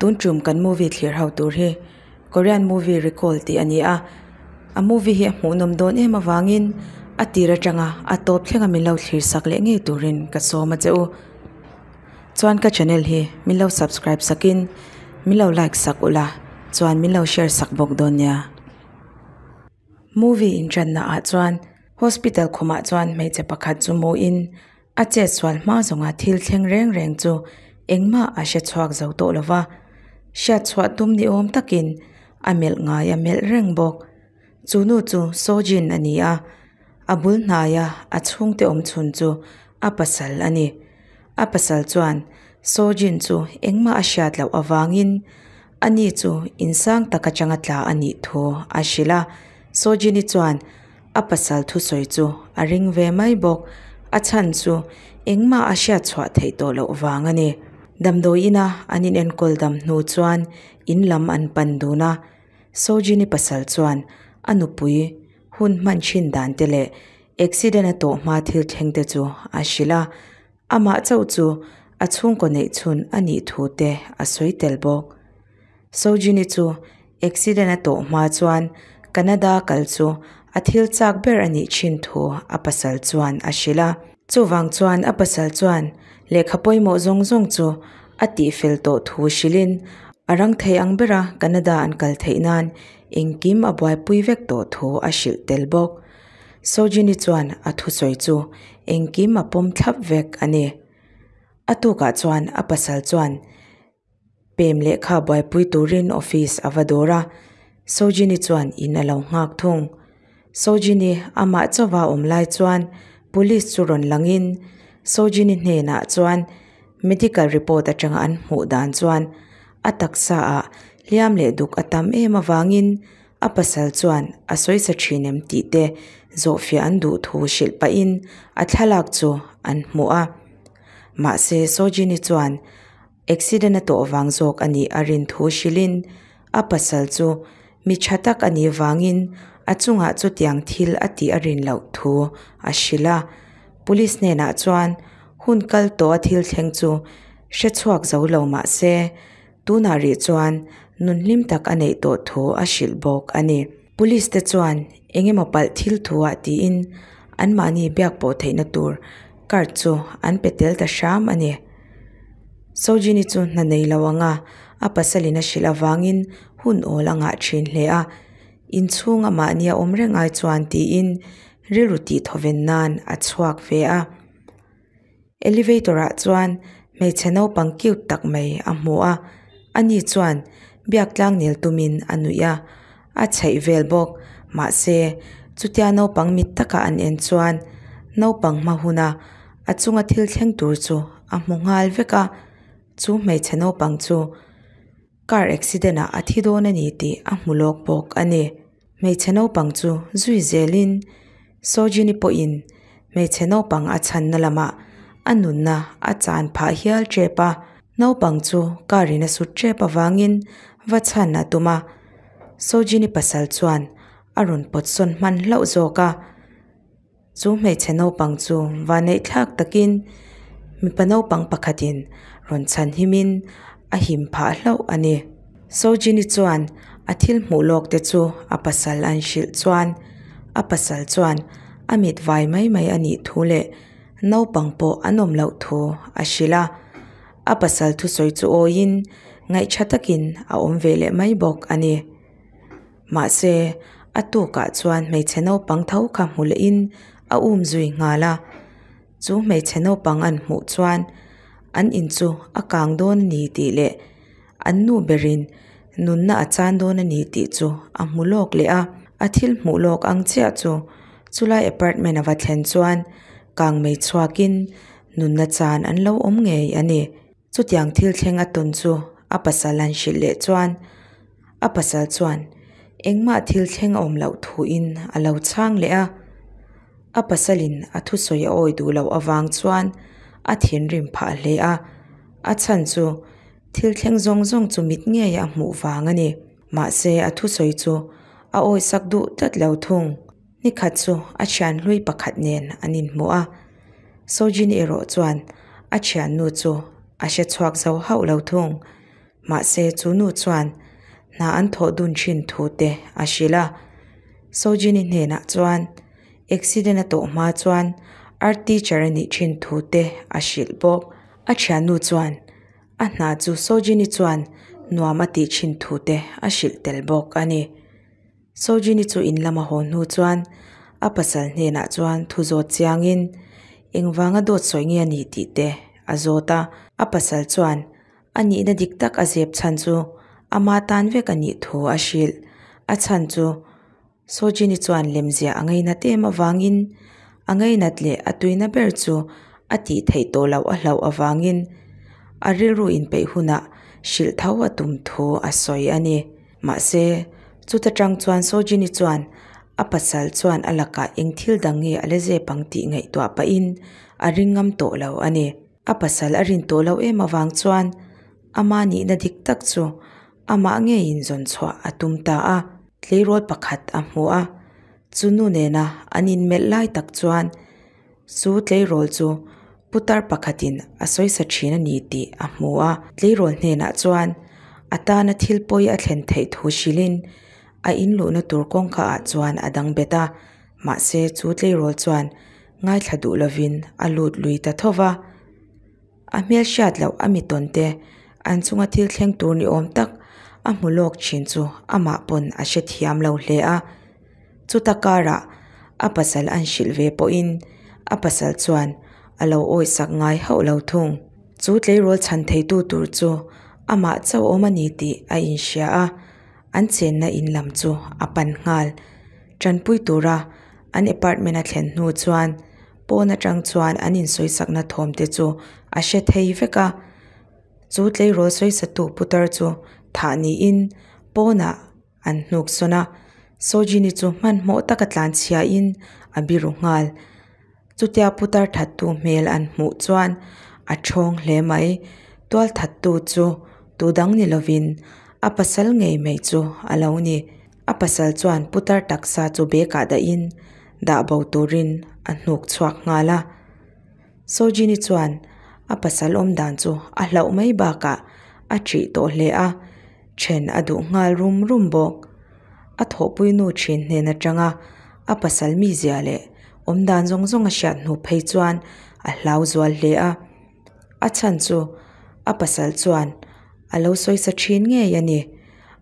Tun tum kan movie thlir ho tur hi Korean movie recall tih a ni a, a movie hi a hmuhnawm dawn em avangin a tir atanga a tawp thlenga min lo thlir sak leh ngei turin ka sawm a che u. Chuan ka channel hi min lo subscribe sakin min lo like sak ula chuan min lo share sak bawk dawn nia. Movie intranna ah chuan hospital khumah chuan hmeichhe pakhat chu hmuhin a chet sual hma zawnga thil thleng reng reng chu engmah a hre chhuak zo tawh lo va, hriat chhuah tum ni awm takin a melh ngai a melh reng bawk. Chu nu chu Sojin a ni a, a bul hnaia a chhungte awm chhun chu a pasal a ni. A pasal chuan Sojin chu engmah a hriat loh avangin ani chu insang tak atanga tla a nih thu a hrilh a. Sojin-i chuan a pasal thusawi chu a ring ve mai bawk. A chhan chu engmah a hriat chhuah theih tawh loh vang a ni. Damdawi ina an inenkawl dam hnu chuan in lam an pan dun a. Sojin-i pasal chuan a nupui hun hman thin dan te leh accident a tawh hma thil thleng te chu a hrilh a. Amah chauh chu a chhungkaw neih chhun a nih thu te a sawi tel bawk. Sojini chu accident a tawh hma chuan Canada kal chu a thil chak ber a nih thin thu a pasal chuan a hrilh a. Chuvang chuan a pasal chuan lehkha pawimawh zawng zawng chu a tihfel tawh thu hrilhin a rang thei ang bera Canada an kal theih nan engkim a buaipui vek tawh thu a hrilh tel bawk. Sojini chuan a thusawi chu engkim a pawm thlap vek a ni. A tukah chuan a pasal chuan pem lehkha buaipui turin office a va dawr a, Sojini chuan in a lo nghak thung. Sojini amah chauha awm lai chuan police chu rawn langin Sojini hnenah chuan medical report atanga an hmuh dan chuan a taksa ah hliam leh duk a tam em avangin A pasal chuan a sawisa thin em tih te zawhfiah an duh thu hrilh pahin a thlalak chu an hmuh a. Mahse Sojini chuan accident a tawh vang zawk a nih a rin thu hrilhin a pasal chu mi tha tak a nih vangin a chungah chutiang thil a tih a rin loh thu a hrilh a. Police hnenah chuan hun kal tawh a thil thleng chu hrechhuak zo lo mahse Tunah rih chuan nun hlim tak a neih tawh thu a hrilh bawk a ni. Police te chuan eng emaw palh thil thu ah tiin anmahni biak pawh theihna tur card chu an pe tel ta hram a ni. Sojini chu hna nei lo anga a pasalin a hrilh avangin hun awl a ngah thin hle a, inchhung a mahni a awm reng ai chuan tiin rilru tih thawven nan a chhuak ve a. Elevator ah chuan hmeichhe naupang cute tak mai a hmu a, ani chuan biak tlang nel tumin a nuih a, a chheih vel bawk. Mahse, chutia naupang mit taka an en chuan naupang hma huna a chunga thil thleng tur chu a hmu nghal vek a, chu hmeichhe naupang chu car accident ah a thi dawn a ni tih a hmu lawk bawk a ni. Hmeichhe naupang chu zui zelin Sojini pawhin hmeichhe naupang a chhanna lamah a nunna a chan phah hial tep a, naupang chu car in a sut tep avangin va chhan a tum a, Sojini pasal chuan a rawn pawt sawn hman hlauh zawk a. Chu hmeichhe naupang chu vanneih thlak takin mipa naupang pakhatin rawn chhan himin a him phah hlauh a ni. Sojini chuan a thil hmuh lawk te chu a pasal an hrilh chuan a pasal chuan a mit vai mai mai a nih thu leh naupang pawh an awm loh thu a hrilh a. A pasal thusawi chu awiin ngaihṭha takin a awm ve leh mai bawk a ni. Mahse, a tukah chuan hmeichhe naupang tho kha hmu lehin a um zui nghal a. Chu hmeichhe naupang an hmuh chuan an in chu a kang dawn a ni tih leh an nu berin nunna a chan dawn a ni tih chu a hmu lawk leh a. A thil hmuh lawk ang chiah chu chulai apartment a va thlen chuan kang mei chhuakin nunna chan an lo awm ngei a ni. Chutiang thil thleng a tawn chu a pasal an hrilh leh chuan a pasal chuan engmah thil thleng a awm loh thuin a lo chhang leh a. A pasalin a thusawi a awi duh loh avang chuan a thinrim phah hle a, a chhan chu thil thleng zawng zawng chu mit ngei a hmuh vang a ni. Mahse a thusawi chu a awisak duh tlat lo thung. Nikhat chu a thian hlui pakhat nen an inhmu a, Sojin erawh chuan a thiannu chu a hre chhuak zo hauh lo thung. Mahse chu nu chuan hna an thawh dun thin thu te a hrilh a. Sojini hnenah chuan accident a tawh hma chuan art teacher a nih thin thu te a hrilh bawk. A thiannu chuan a hna chu Sojini chuan nuam a tih thin thu te a hrilh tel bawk a ni. Sojini chu in lama haw hnu chuan a pasal hnenah chuan thu zawt chiangin engvanga dawt sawi nge a nih tih te a zawt a. A pasal chuan a nihna dik tak a zep chhan chu ama tan vek a nih thu a hrilh. A chhan chu Sojini chuan lemziah a ngainat em avangin a ngainat leh a tuina ber chu a tih theih tawh loh a hlauh avangin a rilru inpeih hunah hrilh tho a tum thu a sawi a ni. Mahse, chuta tang chuan Sojini chuan a pasal chuan a lakah eng thil dang nge a la zep ang tih ngaihtuah pahin a ring ngam tawh lo a ni. A pasal a rin tawh loh em avang chuan ama nihna dik tak chu amah ngeiin zawn chhuah a tum ta a. Tleirawl pakhat a hmu a, chu nu nena an inmelh lai tak chuan chu tleirawl chu putar pakhatin a sawisa thin a ni tih a hmu a. Tleirawl hnenah chuan a tana thil pawi a thlen theih thu hrilhin a inluhna tur kawngka ah chuan a dang bet a, mahse chu tleirawl chuan ngaithla duh lovin a lut lui ta tho va. A hmel hriat loh a mi tawn te an chunga thil thleng tur ni awm tak a hmu lawk thin chu amah pawn a hrethiam lo hle a. Chuta karah a pasal an hrilh ve pawhin a pasal chuan a lo awihsak ngai hauh lo thung. Chu tleirawl chhan theitu tur chu amah chauh awm a ni tih a inhria a, an chenna in lam chu a pan nghal. Tanpui tura an apartment a thlen hnu chuan pawn atang chuan an insawisakna thawm te chu a hre thei vek a. Chu tleirawl sawisatu putar chu thah niin pawnah an hnuk sawn a. Sojini chu hmanhmawh taka tlanchhiain a biru nghal. Chutia putar thattu hmel an hmuh chuan a thawng hle mai. Tual thattu chu tu dang ni lovin a pasal ngei mai chu a lo ni. A pasal chuan putar taksa chu bag ah dahin dah bo turin a hnuk chhuak nghal a. Sojini chuan a pasal awm dan chu a hlauh mai bakah a ṭih tawh hle a, then a duh nghal rum rum bawk. A thawhpui nu ṭhin hnen aṭanga a pasal mizia leh awm dan zawng zawng a hriat hnu phei chuan a hlau zual hle a. A chhan chu a pasal chuan a lo sawisa ṭhin ngei a ni.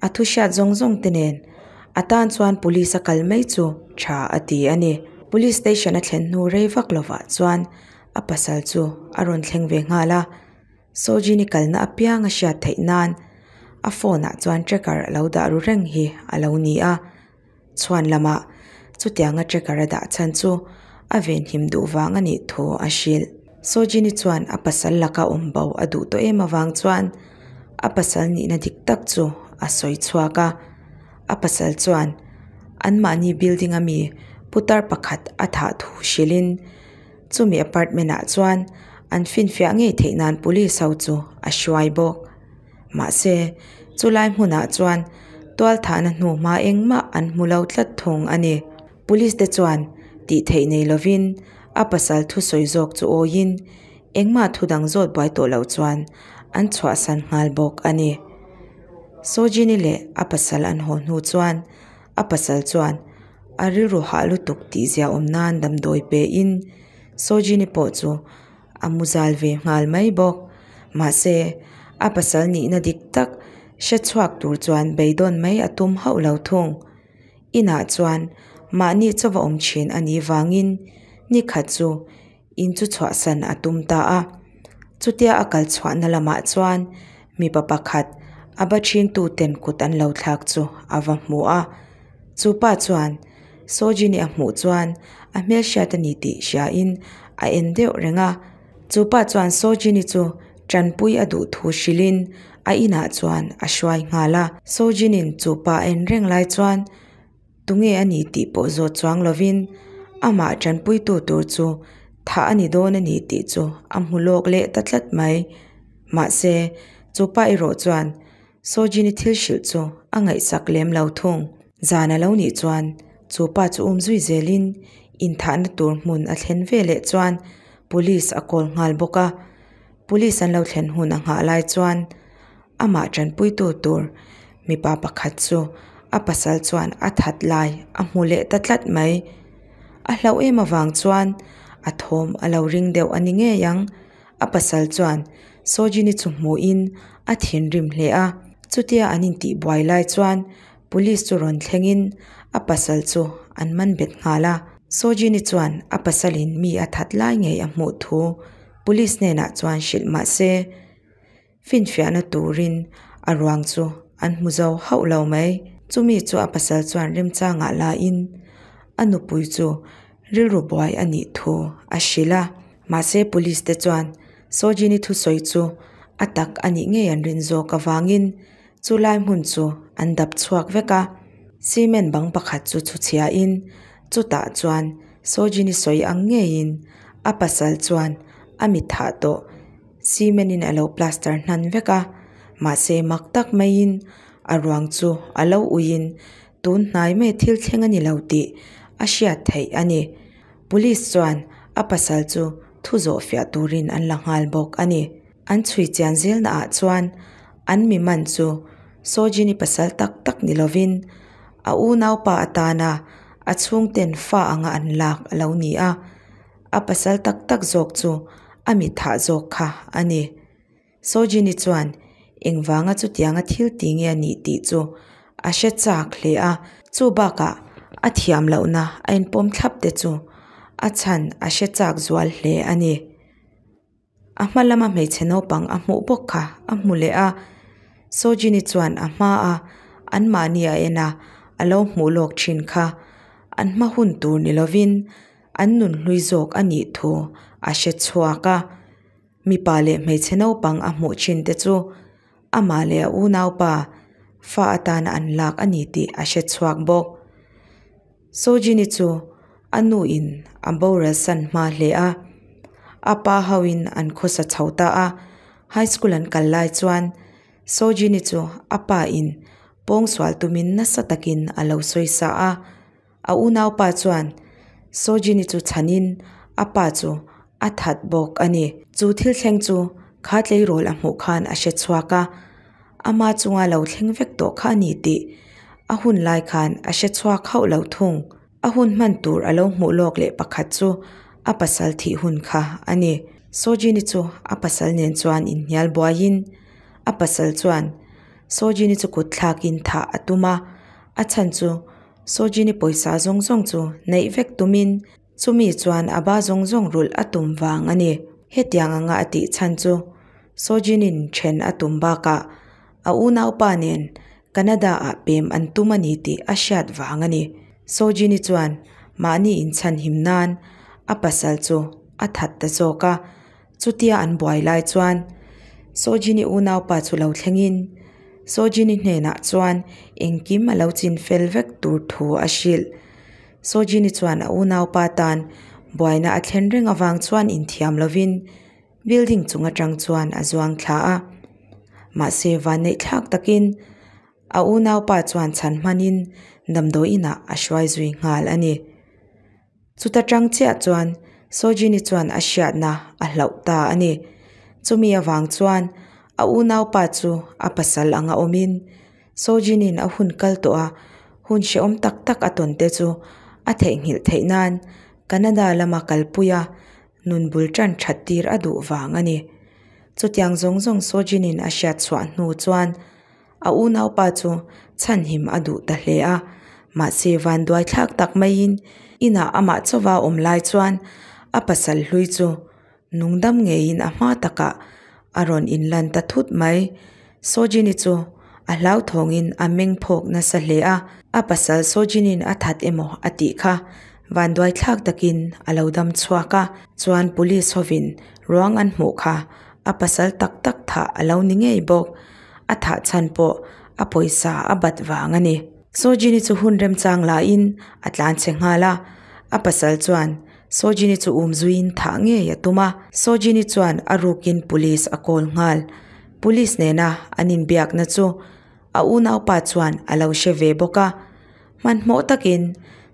A thu hriat zawng zawng te nen a tan chuan police a kal mai chu tha a ti a ni. Police station a thlen hnu rei vak lovah chuan a pasal chu a rawn thleng ve nghal a. Sojini kalna apiang a hriat theih nan a phone ah chuan tracker a lo dah ru reng hi a lo ni a. Chhuan lamah chutianga tracker a dah chhan chu a venhim duh vang a nih thu a hrilh. Sojini chuan a pasal laka awm bo a duh tawh em avang chuan a pasal nihna dik tak chu a sawi chhuak a. A pasal chuan anmahni building ami putar pakhat a thah thu hrilhin chumi apartment ah chuan an finfiah ngei theih nan police ho chu a hruai bawk. Mahse, chulai hmunah chuan tual thahna hnu hma engmah an hmu lo tlat thung a ni. Police te chuan tih theih nei lovin a pasal thusawi zawk chu awiin engmah thu dang zawt buai tawh loh chuan an chhuahsan nghal bawk a ni. Sojini leh a pasal an haw hnu chuan a pasal chuan a rilru hah lutuk tih zia awm nan damdawi pein Sojini pawh chu a mu zal ve nghal mai bawk. Mahse, a pasal nihna dik tak hre chhuak tur chuan beidawn mai a tum hauh lo thung. Inah chuan mahni chaw va awm thin a nih vangin ni khat chu in chu chhuahsan a tum ta a. Chutia a kal chhuahna lamah chuan mipa pakhat a ba chhingtu ten kut an lo thlak chu a va hmu a. Chu pa chuan Sojini a hmuh chuan a hmelhriat a ni tih hriain a en deuh reng a. Chu pa chuan Sojini chu tanpui a duh thu hrilhin a inah chuan a hruai nghal a. Sojinin chu pa a en reng lai chuan tunge a ni tih pawh zawt chuang lovin amah tanpuitu tur chu thah a ni dawn a ni tih chu a hmu lawk leh ta tlat mai. Mahse, chu pa erawh chuan Sojini thil hrilh chu a ngaihsak lem lo thung. Zan a lo nih chuan chu pa chu um zui zelin inthahna tur hmun a thlen ve leh chuan police a call nghal bawk a. Police an lo thlen hun a nghah lai chuan. Amah tanpuitu tur mipa pakhat chu a pasal chuan a that lai a hmu leh ta tlat mai. A hlauh em avang chuan a thawm a lo ring deuh a ni ngei ang. A pasal chuan Sojini chu hmuhin a thinrim hle a. Chutia an intihbuai lai chuan Police chu rawn thlengin a pasal chu an man bet nghal a. Sojini chuan a pasalin mi a that lai ngei a hmuh thu Police hnenah chuan hrilh mah se, finfiahna turin a ruang chu an hmu zo hauh lo mai. Chumi chu a pasal chuan remchangah lain a nupui chu rilru buai a nih thu a hrilh a. Mahse Police te chuan Sojini thusawi chu a tak a nih ngei an rin zawk avangin Chu lai hmun chu an dap chhuak vek a, cement bang pakhat chu chhuchhiain chutah chuan Sojini sawi ang ngeiin a pasal chuan a mit thah tawh cement in a lo plaster hnan vek a, mahse mak tak maiin a ruang chu a lo uiin tun hnai mai thil thleng a ni lo tih a hriat theih a ni. Police chuan a pasal chu thu zawh fiah turin an la nghal bawk a ni. An chhui chian zelna ah chuan an mi man chu Sojini pasal tak tak ni lovin a unaupa atana a chhungten fa anga an lak a lo ni a, a pasal tak tak zawk chu a mi thah zawk kha a ni. Sojini chuan engvanga chutianga thil ti nge a nih tih chu a hre chak hle a, chu bakah a thiam lohna a inpawm thlap te chu a chhan a hre chak zual hle a ni. A hma lama hmeichhe naupang a hmuh bawk kha a hmu leh a, Sojini chuan a hma a anmahni a en a, a lo hmuh lawk thin kha an hma hun tur ni lovin an nun hlui zawk a nih thu a hre chhuak a. Mipa leh hmeichhe naupang a hmuh thin te chu amah leh a unaupa fa atana an lak a ni tih a hre chhuak bawk. Sojini chu a nu in a boral san hma hle a, a pa ho in an khawsa chho ta a, high school an kal lai chuan Sojini chu a pa in pawngsual tumin nasa takin a lo sawi sa a, a unaupa chuan Sojini chu chhanin a pa chu a that bawk a ni. Chu thil thleng chu kha tleirawl a hmuh khan a hre chhuak a, ama chunga lo thleng vek tawh kha a ni tih a hun lai khan a hre chhuak hauh lo thung. A hun hman tur a lo hmuh lawk leh pakhat chu a pasal thih hun kha a ni. Sojini chu a pasal nen chuan inhnial buaiin a pasal chuan Sojini chu kut thlakin thah a tum a, a chhan chu Sojini pawisa zawng zawng chu neih vek tumin chumi chuan a ba zawng zawng rulh a tum vang a ni. Hetiang anga a tih chhan chu Sojinin then a tum bakah a unaupa nen Canada ah pem an tum a ni tih a hriat vang a ni. Sojini chuan mahni inchhanhim nan a pasal chu a that ta zawk a, chutia an buai lai chuan Sojini unaupa chu lo thlengin Sojini hnenah chuan engkim a lo chin fel vek tur thu a hrilh. Sojini chuan a unaupa tan buaina a thlen reng avang chuan inthiam lovin Building chung atang chuan a zuang thla a, mahse vanneih thlak takin a unaupa chuan chhan hmanin damdawi inah a hruai zui nghal a ni. Chuta tang chiah chuan Sojini chuan a hriatna a hlauh ta a ni. Chumi avang chuan a unaupa chu a pasal anga awmin Sojinin a hun kal tawh a, hun hrehawm tak tak a tawn te chu a theihnghilh theih nan Canada lama kalpui a nun bul tan that tir a duh vang a ni. Chutiang zawng zawng Sojin-in a hriat chhuah hnu chuan a unaupa chu chhanhim a duh ta hle a, mahse vanduai thlak tak maiin inah amah chauva awm lai chuan a pasal hlui chu nungdam ngeiin a hma takah a rawn inlan ta thut mai. Sojin-i chu a hlauthawngin a meng phawk nasa hle a, a pasal Sojin-in a that emaw a tih kha Vanduai thlak takin a lo dam chhuak a, chuan police hovin ruang an hmuh kha a pasal tak tak thah a lo ni ngei bawk. A thah chhan pawh a pawisa a bat vang a ni. Sojini chu hun remchang lahin a tlan chhe nghal a, a pasal chuan Sojini chu um zuiin thah ngei a tum a. Sojini chuan a rukin police a call nghal. Police nena an inbiakna chu a unaupa chuan a lo hre ve bawk a. Hmanhmawh takin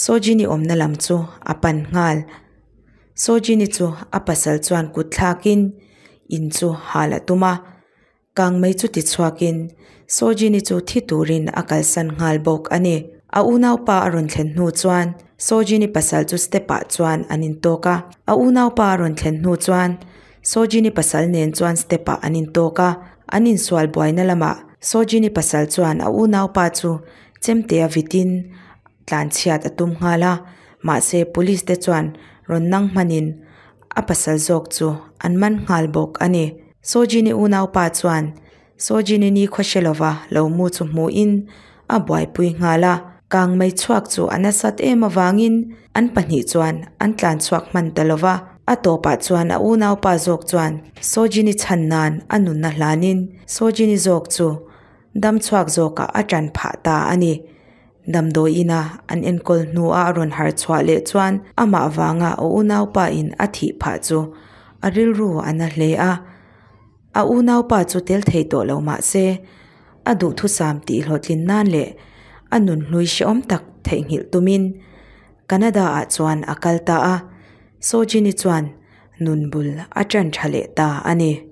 Sojini awmna lam chu a pan nghal. Sojini chu a pasal chuan kut thlakin in chu hal a tum a. Kangmei chu tichhuakin Sojini chu thi turin a kalsan nghal bawk a ni. A unaupa a rawn thlen hnu chuan Sojini pasal chu step ah chuan an intawk a. A unaupa a rawn thlen hnu chuan Sojini pasal nen chuan step ah an intawk a. An insual buaina lamah Sojini pasal chuan a unaupa chu chemte a vitin tlanchhiat a tum nghal a. Mahse police te chuan rawn nang hmanin a pasal zawk chu an man nghal bawk a ni. Sojini unaupa chuan Sojini ni khaw hre lova lo mu chu hmuhin a buaipui nghal a, kangmei chhuak chu a nasat em avangin an pahnih chuan an tlan chhuak hman ta lova. A tawpah chuan a unaupa zawk chuan Sojini chhan nan a nunna hlanin Sojini zawk chu dam chhuak zawkah a tan phah ta a ni. Damdawi ina an enkawl hnua a rawn harh chhuah leh chuan amah vanga a unaupa in a thih phah chu a rilru a na hle a. A unaupa chu tel thei tawh lo mah se, a duhthusam tih hlawhtlin nan leh a nunhlui hrehawm tak theihnghilh tumin Canada ah chuan a kal ta a, Sojini chuan nun bul a ṭan ṭha leh ta a ni.